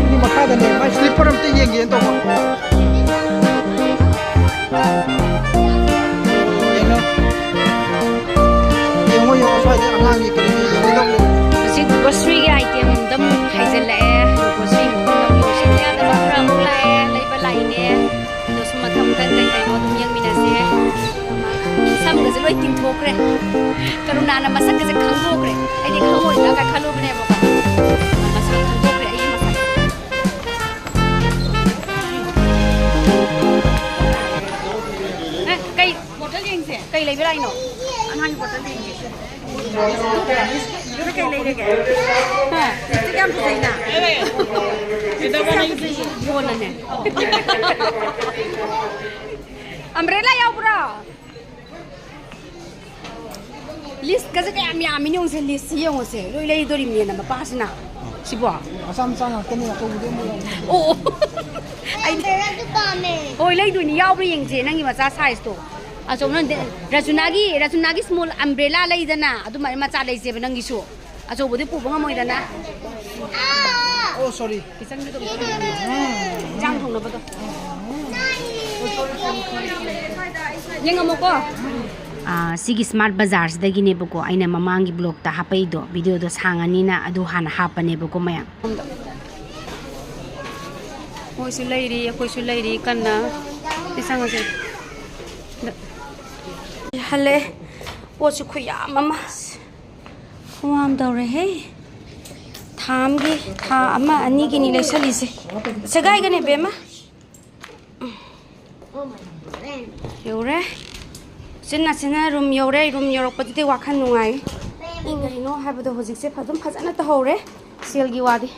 ꯁꯤ ꯃꯈꯥꯗꯅꯦ, ꯃꯥꯏ slipper ꯑꯝꯇ ꯌꯦꯡꯒꯦꯅ ꯇꯧꯕ꯫ ꯀꯩꯅꯣ? ꯌꯦꯡꯉꯣ, ꯌꯦꯡꯉꯣ, ꯁ꯭ꯋꯥꯏꯗ ꯑꯉꯥꯡꯒꯤ ꯀꯔꯤ ꯀꯔꯤ ꯌꯦꯡꯒꯗꯧꯕ ꯂꯩ꯫ ꯍꯧꯖꯤꯛ groceryꯒꯤ item ꯑꯃꯨꯛ ꯍꯥꯏꯖꯤꯜꯂꯛꯑꯦ꯫ Grocery ꯑꯃꯨꯛ ꯂꯧꯁꯤꯟꯕ ꯌꯥꯗꯕ ꯈꯔ ꯑꯃꯨꯛ ꯂꯥꯛꯑꯦ, ꯂꯩꯕ ꯂꯥꯛꯏꯅꯦ꯫ ꯑꯗꯣ ꯁꯨꯝ ꯃꯊꯪ ꯃꯊꯪ ꯀꯩ ꯀꯩꯅꯣ ꯑꯗꯨꯝ ꯌꯦꯡꯃꯤꯟꯅꯁꯦ꯫ ꯁꯝꯒꯁꯦ ꯂꯣꯏ ꯇꯤꯡꯊꯣꯛꯈ꯭ꯔꯦ꯫ ꯀꯔꯨꯅꯥꯅ ꯃꯁꯛꯀꯁꯦ ꯈꯪꯗꯣꯛꯈ꯭ꯔꯦ꯫ ꯑꯩꯗꯤ ꯈꯪꯉꯣꯏꯗ꯭ꯔꯥ ꯀꯥꯏ ꯈꯜꯂꯨꯕꯅꯦꯕꯀꯣ꯫ ꯃꯁꯛ ꯈꯪꯗꯣꯛꯈ꯭ꯔꯦ ꯑꯩꯒꯤ ꯃꯁꯛ꯫ ꯑꯦ, ꯀꯩ bottle ꯌꯦꯡꯁꯦ? ꯀꯩ ꯂꯩꯕ ꯂꯥꯛꯏꯅꯣ? ꯑꯉꯥꯡꯒꯤ bottle ꯌꯦꯡꯁꯦ꯫ ꯑꯗꯨꯗ ꯀꯩ ꯂꯩꯔꯒꯦ? ꯍꯥ? Lipstick ꯌꯥꯝ ꯐꯖꯩꯅ꯫ ꯀꯣꯟꯅꯅꯦ꯫ Umbrella ꯌꯥꯎꯕ꯭ꯔꯣ? Listꯀꯁꯦ ꯀꯌꯥꯝ ꯌꯥꯝꯃꯤꯅꯣ ꯌꯦꯡꯉꯨꯁꯦ, listꯁꯤ ꯌꯦꯡꯉꯨꯁꯦ꯫ ꯂꯣꯏ ꯂꯩꯗꯣꯔꯤꯕꯅꯦꯅ ꯃꯄꯥꯁꯤꯅ꯫ ꯁꯤꯕꯣ? ꯃꯆꯥ ꯃꯆꯥ ꯉꯥꯛꯇꯅꯦ, ꯑꯆꯧꯕꯗꯤ ꯑꯝꯇ ꯌꯥꯎꯗꯦ꯫ ꯑꯣ, ꯑꯣ꯫ ꯑꯩꯗꯤ umbrellas ꯄꯥꯝꯃꯦ꯫ ꯍꯣꯏ, ꯂꯩꯗꯣꯏꯅꯤ, ꯌꯥꯎꯕ꯭ꯔꯥ ꯌꯦꯡꯁꯦ ꯅꯪꯒꯤ ꯃꯆꯥ sizeꯇꯣ꯫ ꯑꯆꯧꯕ ꯅꯪꯗꯤ ꯔꯆꯨꯅꯥꯒꯤ, ꯔꯆꯨꯅꯥꯒꯤ small umbrella ꯂꯩꯗꯅ, ꯑꯗꯨꯃꯥꯏꯅ ꯃꯆꯥ ꯂꯩꯁꯦꯕ ꯅꯪꯒꯤꯁꯨ꯫ ꯑꯆꯧꯕꯗꯤ ꯄꯨꯕ ꯉꯝꯃꯣꯏꯗꯅ꯫ ꯑꯣ, sorry꯫ ꯀꯤꯆꯟꯒꯤꯗꯣ, ꯏꯟꯖꯥꯡ ꯊꯣꯡꯅꯕꯗꯣ꯫ ꯌꯦꯡꯉꯝꯃꯣꯀꯣ꯫ ꯑꯥ, ꯁꯤꯒꯤ smart ꯕꯖꯥꯔꯁꯤꯗꯒꯤꯅꯦꯕꯀꯣ ꯑꯩꯅ ꯃꯃꯥꯡꯒꯤ vlogꯇ ꯍꯥꯞꯄꯛꯏꯗꯣ, videoꯗꯣ ꯁꯥꯡꯉꯅꯤꯅ ꯑꯗꯨ ꯍꯥꯟꯅ ꯍꯥꯞꯄꯅꯦꯕꯀꯣ ꯃꯌꯥꯝ꯫ ꯃꯣꯏꯁꯨ ꯂꯩꯔꯤ, ꯑꯩꯈꯣꯏꯁꯨ ꯂꯩꯔꯤ ꯀꯟꯅ꯫ ꯁꯤ ꯆꯪꯉꯁꯦ꯫ ꯍꯜꯂꯛꯑꯦ꯫ ꯄꯣꯠꯁꯨ ꯈꯨꯌꯥꯝ ꯑꯃ꯫ ꯈꯨꯌꯥꯝ ꯇꯧꯔꯦꯍꯦ꯫ ꯊꯥ ꯑꯃꯒꯤ, ꯊꯥ ꯑꯃ ꯑꯅꯤꯒꯤꯅꯤ ꯂꯩꯁꯜꯂꯤꯁꯦ꯫ ꯁꯦꯒꯥꯏꯒꯅꯦ ꯕꯦꯝꯃ꯫ ꯌꯧꯔꯦ꯫ ꯎꯆꯤꯟ ꯅꯥꯆꯤꯟꯅ ꯔꯨꯝ ꯌꯧꯔꯦ꯫ ꯔꯨꯝ ꯌꯧꯔꯛꯄꯗꯨꯗꯤ ꯋꯥꯈꯜ ꯅꯨꯡꯉꯥꯏ꯫ ꯀꯩꯅꯣ ꯍꯥꯏꯕꯗꯣ ꯍꯧꯖꯤꯛꯁꯦ ꯑꯗꯨꯝ ꯐꯖꯅ ꯇꯧꯍꯧꯔꯦ꯫ ꯁꯦꯜꯒꯤ ꯋꯥꯗꯤ꯫